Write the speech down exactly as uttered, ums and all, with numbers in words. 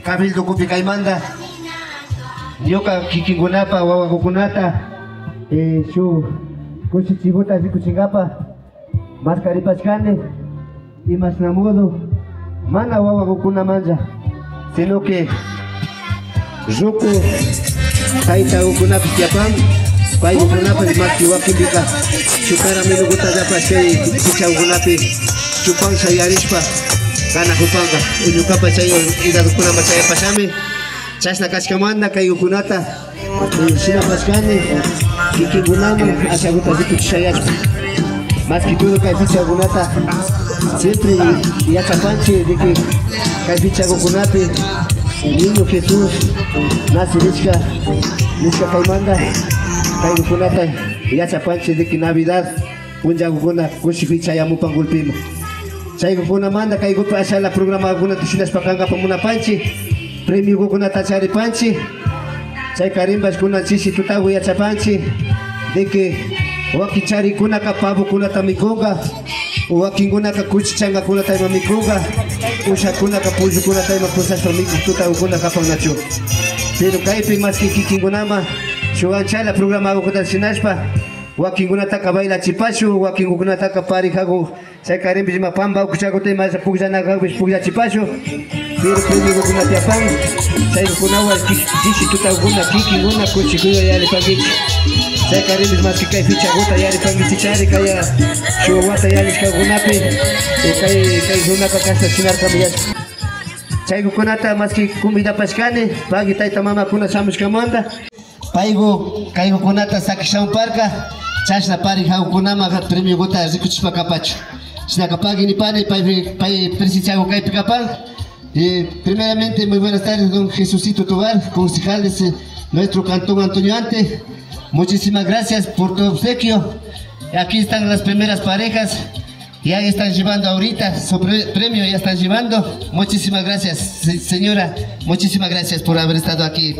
Cabildo ukupi kaymanta ñuka kikinkunapa wawakukunata, eh, shuk kushichikuta rikuchinkapa maskaripashkani, imashna modo mana wawakukunamanlla, sino que ruku taytakukunapi tiyapan, paykukunapash maski wakinpika shuk caramelokuta llapash chay pichakukunapi chupan shayarishpa kanakupanka, o ñukapa chay idadokunaman chayapashami. Chashna kashkamanta kaykukunata, eh, shinapashkani kikinkunaman ashakuta rikuchishayashpa. Más que todo kay fichakunata siempre yachapanchik de que kay fichakukunapi Niño Jesús nacirishka nishka kaymanta kaykukunata yachapanchik de que Navidad punllakukuna kushikuy chayamupan gulpiman. Chaykukunamanta kaykupi ashala programakunata shinashpa kankapa munapanchik, premiokukunata charipanchik. Chayka rimbash kunan chishi tutaku yachapanchik de que wakin charikunaka pavokunata mikunka, wakinkunaka kuchi chankakunata ima mikunka, ushakunaka pollokunata ima kusashpa mikuk tutakukuna kapan nachu. Pero kaypi maski kikinkunaman shuk anchala programakukunata shinashpa, wakinkunataka bailachipashun, wakinkunataka parejaku, chayka rimbish ima pamba ukuchakuta ima pukllanakapish pukllachipashun. Pero premiokukuna tiyapan, chaykunawan ki-, chishi tutakukuna kikinkuna kushikuywan yallipankichik. Chayka rimbish maski kay fichakuta yallipankichik chari kaya shuk wata yallishkakunapi, eh, kay, kay runaka kashna shinarkami yashpa. Chaykukunata maski convidapashkani, pagui tayta mamakuna shamushkamanta. Payku, kaykukunata sakishamuparka, chashna parejakukunaman premiokuta rikuchishpa kapachun. Shinaka pagui nipani, pay, pay presenciaku kaypi kapan. Eh, primeramente, muy buenas tardes, don Jesucito Tovar, concejales, eh, nuestro cantón Antonio Ante. Muchísimas gracias por tu obsequio. Aquí están las primeras parejas. Ya están llevando ahorita su pre-, premio, ya están llevando. Muchísimas gracias, se-, señora. Muchísimas gracias por haber estado aquí.